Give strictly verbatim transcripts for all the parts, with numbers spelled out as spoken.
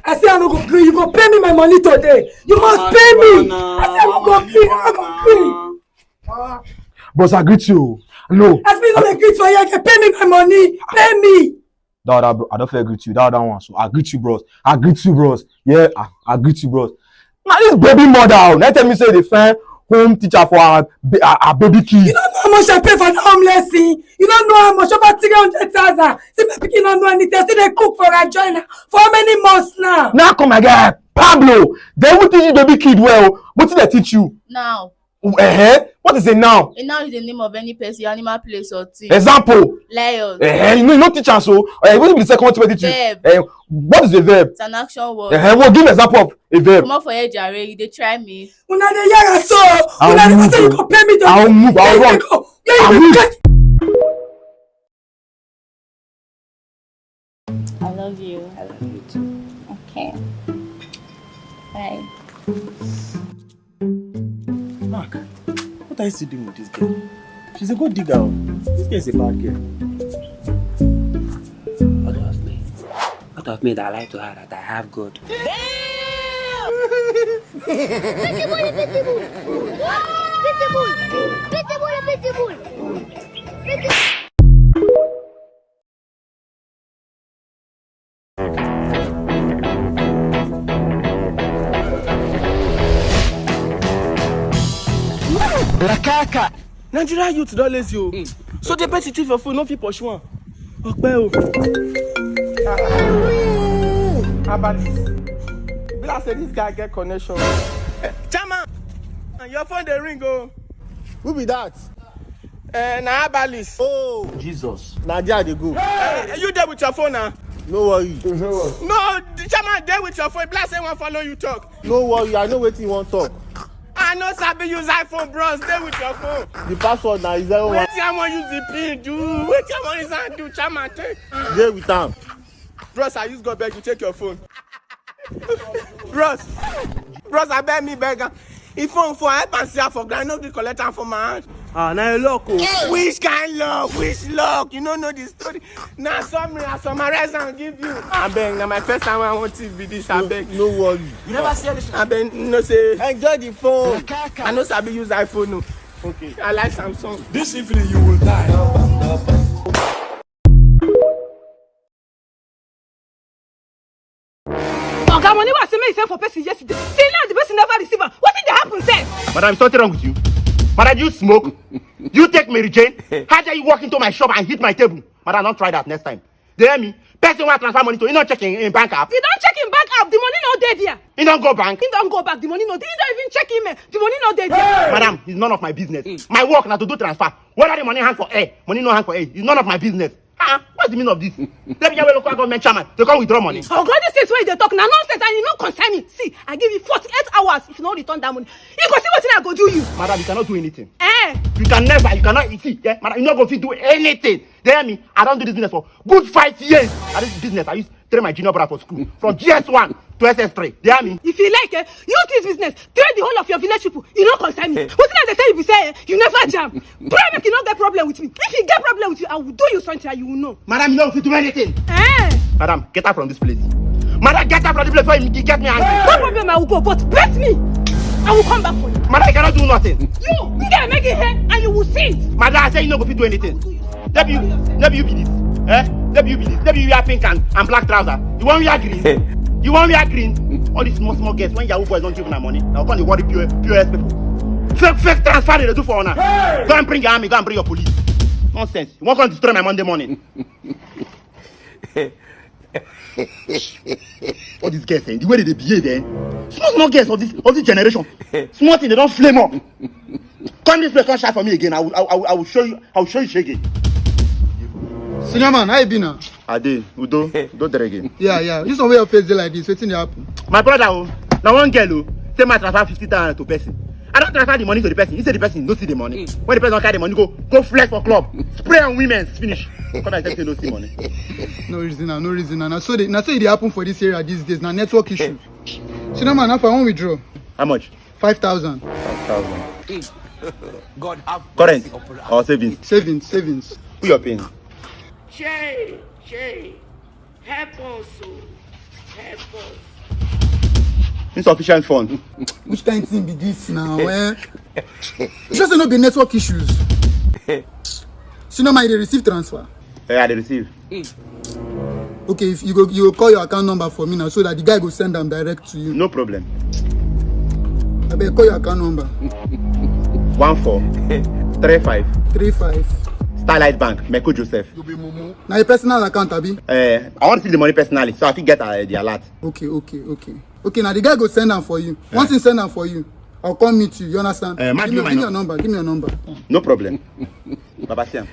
I say I no go gree. You go pay me my money today. You must pay me. I say I no go gree. I no go gree. Bros, I greet you. No. As me no dey greet for here, pay me my money. Pay me. That other bro, I don't feel greet you. That other one. So I greet you, bros. I greet you, bros. Yeah, I, I greet you, bros. Now this baby mother, oh, now tell me say they find home teacher for our, ba- our, our baby kid. You don't know how much I pay for the homeless thing. You don't know how much, over three hundred thousand. See my pikin don't know anything. See they cook for a joiner for how many months now? Now come my guy, Pablo. They will teach you baby kid well. What did they teach you? Now. Uh-huh. What is a noun? A noun is the name of any person, animal, place, or thing. Example. Lion. Uh-huh. You know, you know teacher, so uh, what is the second one to teach you? Verb. Uh, what is a verb? It's an action word. Uh-huh. Well, give me an example of a verb. Come on for here, Jare. You dey try me. Una dey hear us so. Una dey say you go pay me to. I'll move. I'll run. I'll move. I love you. I love you too. Okay. Bye. Mark, what are you still doing with this girl? She's a good digger. Oh. This girl is a bad girl. What of me? What of me that I lie to her that I have God? Damn! Pitbull, pitbull! Pitbull! Pitbull, pitbull! Pitbull! Lakaka. Nigeria youth don lazy o. So the person thief your phone no fit pursue am. Ọpẹ́ o. Abalis. Be like say this guy get connection. Chairman, your phone dey ring o. Who be that? Uh, na Abalis. Oh, Jesus. Na there I dey go. Hey, you there with your phone now? No worry. No, the chairman there with your phone. Be like say one follow you talk. No worry, I know wetin you wan talk. I no sabi use iPhone, bros. Dey with your phone. The password na zero one. Wetin I wan use the pin do? Wetin I wan use am do? Chairman, take. Dey with am. Bros, I use God beg you, take your phone. Bros, bros, I beg me beg am. If phone for help and see am for ground, no gree collect am for my hand. Ah, na your luck o. Which kind luck? Which luck? You no know the story. Na summary, I summarize and give you. Abeg, na my first time I wan thief be this, abeg. No worry. You never see anything. Abeg, no say. Enjoy the phone. I no sabi use iPhone o. Okay. I like Samsung. This evening you will die. Oga, money wey I say make you send for person yesterday, till now the person never receive am. Wetin dey happen sef? Madam, is something wrong with you? Madam, do you smoke? Do you take Mary Jane? How dare you walk into my shop and hit my table? Madam, don't try that next time. Do you hear me? Person want transfer money to, you not checking in bank app. You don't check in bank app. The money no dey there. You don't go bank. You don't go back. The money no dey. You don't even check email. The money no dey there. Madam, it's none of my business. My work na to do transfer. Whether the money hang for air, money no hang for air, it's none of my business. Ah, what's the meaning of this? Let me local government chairman. They come withdraw money. Oh God, this is where they talk now nonsense and you no concern me. See, I give you forty-eight hours. If you no return that money, you go see what I go do you. Madam, you cannot do anything. Eh? You can never, you cannot, you see, yeah, madam, you no go fit do anything. They hear me? I don't do this business for good five years. I do this business. I used to train my junior brother for school from G S one to S S three. They hear me? If you like, eh, use this business. Train the whole of your village people. You no concern me. Wetin I dey tell you be say, eh, you never jam. Pray make you no get problem with me. If you get problem with you, I will do you something and you will know. Madam, you no fit do anything. Eh? Madam, get out from this place. Madam, get out from this place before you get me angry. No problem, I will go, but bet me, I will come back for you. Madam, you cannot do nothing. You, you get make it here and you will see it. Madam, I say you no go fit do anything. Maybe you, maybe you be this. Eh? Maybe you be this. Maybe you wear pink and, and black trouser. You wan wear green? You wan wear green? All these small small girls, when Yahoo boys don't give una money, now come dey worry P O S, P O S people. Fake, fake transfer they do for una. Go and bring your army, go and bring your police. Nonsense. You wan come destroy my Monday morning? All these girls, eh, the way they dey behave, eh? Small small girls of this, of this generation. Small thing, they don't flame up. Come this place, come shout for me again. I will, I will, I will show you, I will show you shege. Senior man, how you be now? Ade, Udo, Udo Drege. Yeah, yeah. This one where your face dey like this. Wetin dey happen? My brother, oh, na one girl, oh, say my transfer fifty thousand to person. I don't transfer the money to the person. He said the person no see the money. When the person don't carry the money, go, go flex for club, spray on women, finish. Come and say no see money. No reason, ah, no reason, ah. Na so dey, na so e dey happen for this area these days. Na network issue. Senior man, how far? I wan withdraw. How much? Five thousand. Five thousand. God have Current mercy upon us. Or savings? Savings, savings. Put your pin. Shey, shey, help us o, help Insufficient fund. Which kind thing be this now? Eh? You just say no be network issues. See, no mind, they receive transfer. Yeah, they receive. Okay, if you go, you go call your account number for me now, so that the guy go send them direct to you. No problem. I better call your account number. One four three five three five. Starlight Bank, Meko Joseph. Now your personal account, abi? Uh, I want to see the money personally, so I fit get uh, the alert. Okay, okay, okay. Okay, now the guy go send them for you. Once he send them for you, I'll come meet you. You understand? Uh, give me, give me your number. Give me your number. No problem. Baba Siam.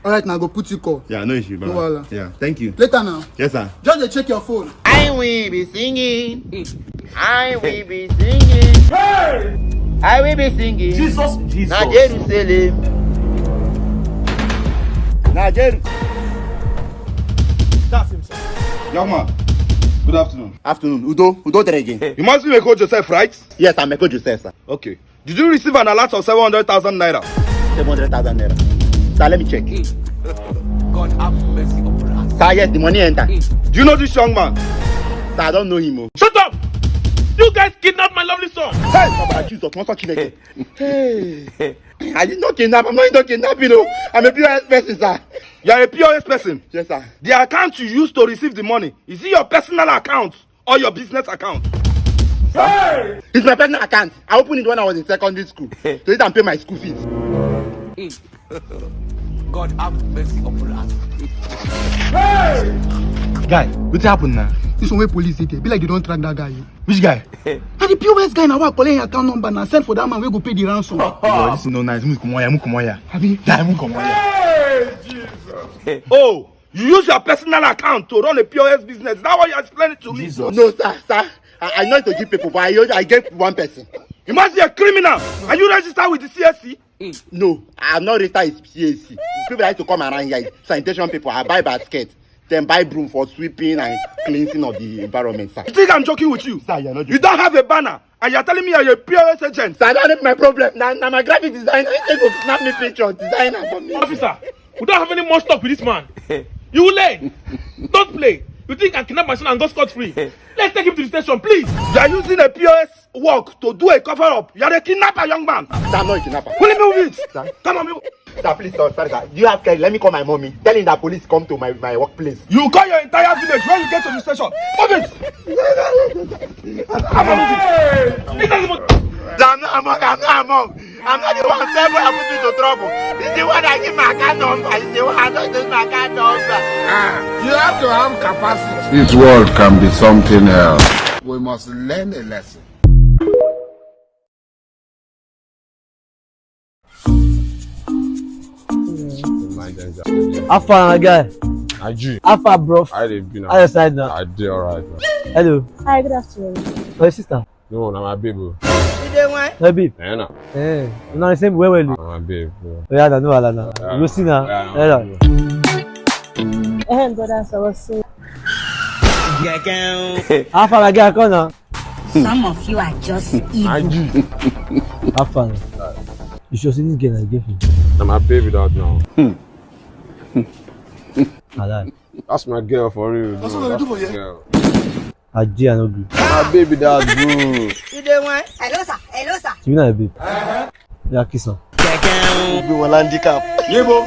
All right, now go put you call. Yeah, no issue, Baba. No wahala. Yeah, thank you. Later now. Yes, sir. Just dey check your phone. I will be singing. I will be singing. I will be singing. Jesus, Jesus. Na Jerusalem. Na Jerusalem. That's him, sir. Young man, good afternoon. Afternoon. Udo, Udo Drege. You must be Meko Joseph, right? Yes, I'm Meko Joseph, sir. Okay. Did you receive an alert of seven hundred thousand naira? Seven hundred thousand naira. Sir, let me check. God have mercy upon us. Sir, yes, the money enter. Do you know this young man? Sir, I don't know him. Oh. Shut up! You guys kidnapped my lovely son. Hey, Baba Jesus, not touch him again. Hey. I did not kidnap. I'm not into kidnapping. Oh. I'm a P O S person, sir. You are a P O S person? Yes, sir. The account you used to receive the money, is it your personal account or your business account? Hey! It's my personal account. I opened it when I was in secondary school to use and pay my school fees. God have mercy upon us. Hey! Guy, wetin happen now? This one wey police dey there, be like they don track that guy. Which guy? Na the P O S guy na wa collect him account number na send for that man wey go pay the ransom. Yo, this is no nice. Move, come on here, move, come on here. Abi? Guy, move, come on here. Hey, Jesus. Oh, you use your personal account to run a P O S business. Is that what you're explaining to me? Jesus. No, sir, sir. I, I know to give people, but I, I gave one person. You must be a criminal. Are you registered with the C S C? No, I'm not registered with C S C. People like to come around here, sanitation people, I buy basket, then buy broom for sweeping and cleansing of the environment, sir. You think I'm joking with you? Sir, you're not joking. You don't have a banner, and you're telling me you're a P O S agent. Sir, I don't have my problem. Now, now my graphic designer, he go snap me picture, designer for me. Officer, we don't have any more stock with this man. You will learn. Don't play. You think I kidnap my son and go scot-free? Let's take him to the station, please. You are using a P O S work to do a cover-up. You are a kidnapper, young man. Sir, I'm not a kidnapper. Will you move it? Sir? Come on, move. Sir, please, sir, sorry, sir. Do you have care? Let me call my mommy. Tell him that police come to my, my workplace. You call your entire village when you get to the station. Move it. Come on, move it. It doesn't move. Sir, I'm not among. I'm not among. I'm not the one send boy put me to trouble. He's the one that give my account number. He's the one I don't give my account number. Ah, you have to have capacity. This world can be something else. We must learn a lesson. How far, my guy? Aju. How far, bro? I dey be now. How your side now? I dey alright now. Hello. Hi, good afternoon. My sister. No, na my babe. Oh. You dey wine? My babe. Eh, na. Eh, na the same way well. Na my babe. Yeah. Oh, yeah, na no wahala na. Yeah. You see na. Yeah, yeah. Eh, brother, so what's up? How far, my guy? Come now. Some of you are just evil. How far? You sure say this girl na girlfriend? Na my babe that now. Alright. That's my girl for real. That's what I do for you. Girl. I dare not agree. My baby that, bro. You dey wine? Hello, sir. Hello, sir. She be not a babe. Yeah, kiss her. Gbogbo wọn handicap. Yebo.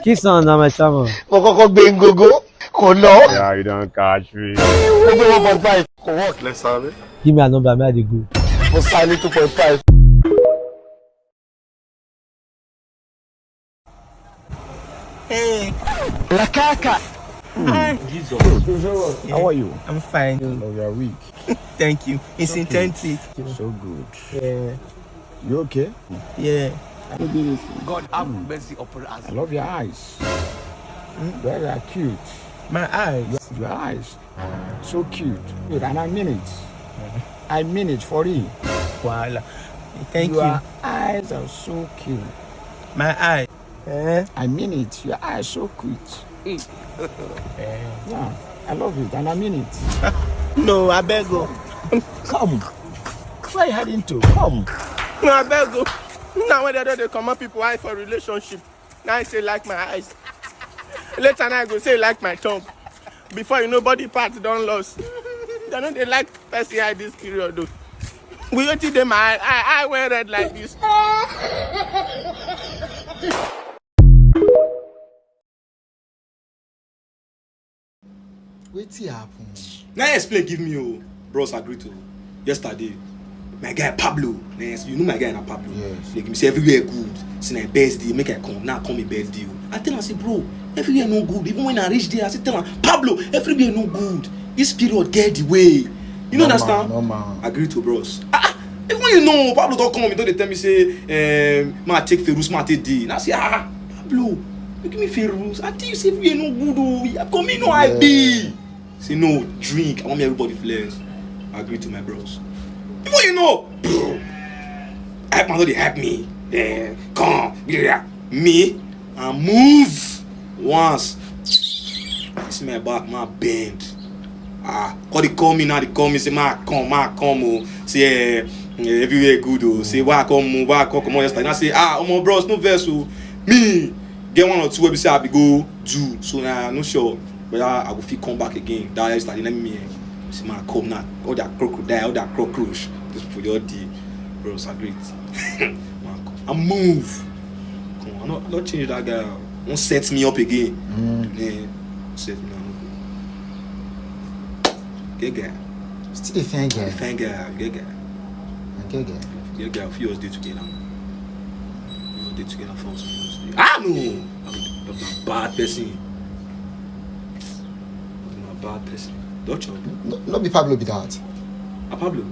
Kiss her na my charmer. Mo kọ́kọ́ gbé ngogo. Kò lọ. Yeah, you don't catch me. Gbogbo one point five. Kò work. Let's have it. Give me a number, me I dey go. Mo sá ní two point five. Hey. Lakaka. Hi. Jesus. How are you? I'm fine. Oh, you are weak. Thank you. It's authentic. So good. Yeah. You okay? Yeah. God have mercy upon us. I love your eyes. Hmm? Very cute. My eyes. Your, your eyes. So cute. Good, and I mean it. I mean it for real. Voila. Thank you. Your eyes are so cute. My eye. Eh? I mean it. Your eyes so cute. Eh. Yeah, I love it, and I mean it. No, I beg you. Come. Where are you heading to? Come. No, I beg you. Now when they don't, they come up people eye for relationship. Now I say like my eyes. Later now I go say like my tongue. Before you know, body parts don't lost. I no dey like person eye this period o. With wetin dey my eye, eye, eye wey red like this. Wetin happen? Na him explain give me o. Bros agree to yesterday. My guy Pablo, yes, you know my guy na Pablo. Yes. They give me say everywhere good. Say na him birthday, make I come. Now come him birthday o. I tell am say, bro, everywhere no good. Even when I reach there, I say tell am, Pablo, everywhere no good. This period get the way. You know, normal, understand? Normal. Agree to, bros. Ah, ah, even you know, Pablo don come, he don dey tell me say, um, ma take Ferus, ma take D. And I say, ah, Pablo, you give me Ferus. I tell you say everywhere no good o. You come in, no I be. Say no, drink. I want me everybody flex. I agree to my bros. Before you know, hype man don dey hype me. Eh, come, yeah, me, I move once. See my back, my bend. Ah, call the call me now, they call me, say, ma come, ma come o. Say, eh, eh, everywhere good o. Say, why I come o, why I come, come on yesterday. And I say, ah, omo bros, no vex o. Me, get one or two wey be say I be go do. So now, I no sure whether I go fit come back again. That yesterday, let me, eh, see my come now. All that crocodile, all that cockroach. This people, they all the bros are great. Man, come. I move. Come on, I no, I no change that guy. Won't set me up again. Mm. Yeah, set me up. Get guy. Still a fine guy. Fine guy, get guy. I get guy. Get guy, few us dey together. We all dey together for us. Ah, no! I'm a, I'm a bad person. I'm a bad person. Don't you? No, no be Pablo be that. A Pablo?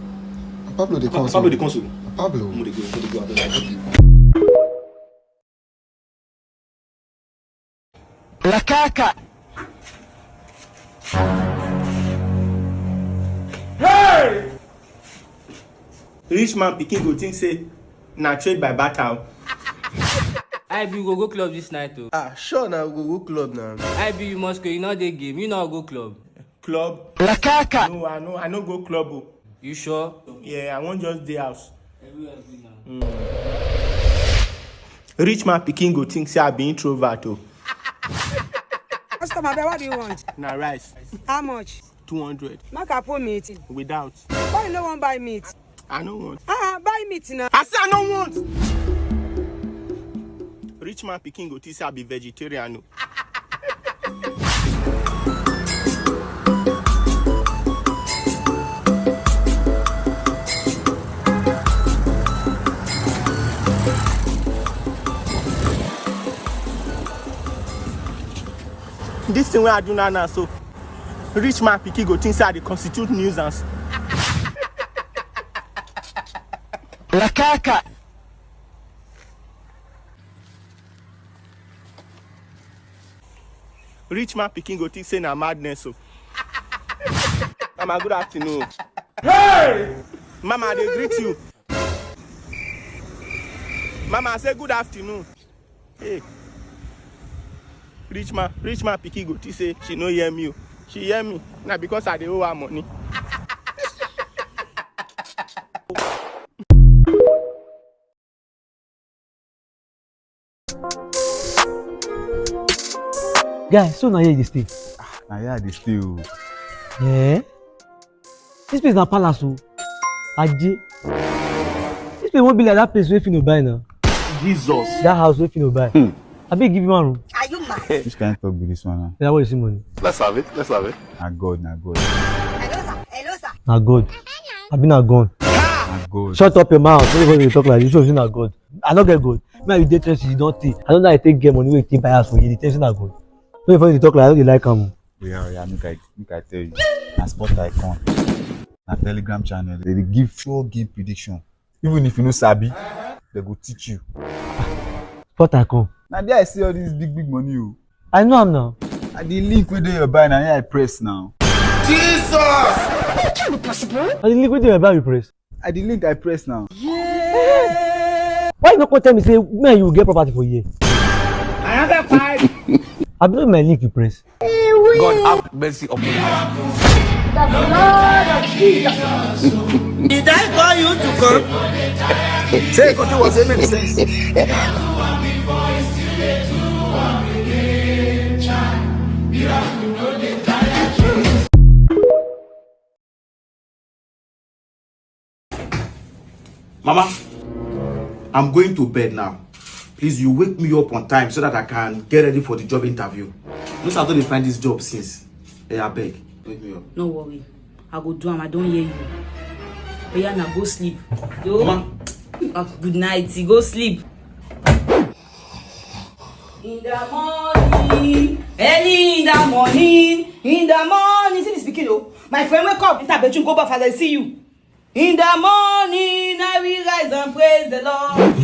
A Pablo dey come. Pablo dey come so. A Pablo. Mo dey go, mo dey go, abeg. Lakaka. Hey! Rich man pikin go think say na trade by barter o. I be go go club this night o. Ah, sure na we go go club na. I be you must go, you no dey game, you no go club. Club? Lakaka. No, I no, I no go club o. You sure? Yeah, I wan just dey house. Everywhere good now. Mm. Rich man pikin go think say I be introvert o. Customer, abeg, what do you want? Na rice. How much? Two hundred. Make I put meat. Without. Why you no wan buy meat? I no want. Ah, ah, buy meat now. I say I no want. Rich man pikin go think say I be vegetarian o. This thing wey I do now, now so, rich man pikin go think say I dey constitute nuisance. Lakaka. Rich man pikin go think say na madness o. Mama, good afternoon. Hey! Mama, I dey greet you. Mama, I say good afternoon. Hey. Rich man, rich man pikin go think say she no hear me o. She hear me. Na because I dey owe her money. Guy, so na here you dey stay? Ah, na here I dey stay o. Eh? This place na palace o. Aje. This place wan be like that place wey Fino buy now. Jesus. That house wey Fino buy. Hmm. Abeg give me one room. Are you mad? Which kind of talk be this one now? Yeah, what you see money? Let's have it. Let's have it. Na God, na God. Hello, sir. Hello, sir. Na God. Abi na gun. Na God. Shut up your mouth. Nobody dey talk like this. You sure say na God? I no get God. Me and you dey twenty, you don take. I don't know how I take get money wey you take buy house for you. You dey tell me say na God. No, if you dey talk like, I no dey like am. Oya, oya, make I, make I tell you. Na sport icon. Na Telegram channel. They dey give sure game prediction. Even if you no sabi, they go teach you. Sport icon. Na there I see all this big, big money o. I know am now. Na the link wey dey your bio, na here I press now. Jesus! Can be possible? Na the link wey dey your bio you press. Na the link I press now. Yeah! Why you no come tell me say me and you get property for here? Another five. Abi no be my link you press? God have mercy upon us. The blood of Jesus. Did I call you to come? Say, continue, say, make sense. Mama, I'm going to bed now. Please, you wake me up on time so that I can get ready for the job interview. No, I don't dey find this job since. Hey, I beg, wake me up. No worry. I go do am. I don't hear you. Oya na go sleep. Yo. Mama. Ah, good night. Go sleep. In the morning, early in the morning, in the morning. See this pikin o. My friend, wake up. Enter bedroom, go bath as I see you. In the morning, I will rise and praise the Lord.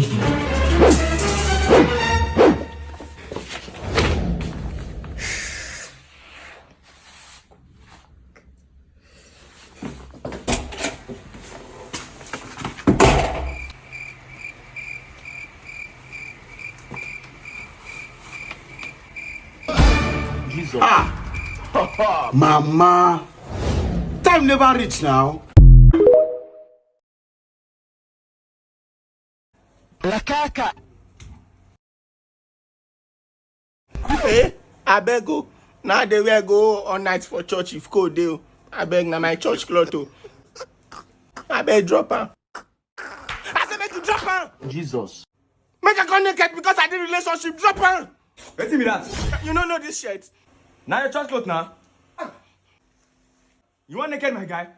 Jesus. Ah! Mama! Time never reach now. Lakaka. Eh, abeg o. Na dey wear go all night for church if cold dey o. Abeg, na my church cloth o. Abeg, drop am. I say make you drop am. Jesus. Make I come naked because I dey relationship. Drop am. Wetin be that? You no know this shirt. Na your church cloth na. You wan naked my guy?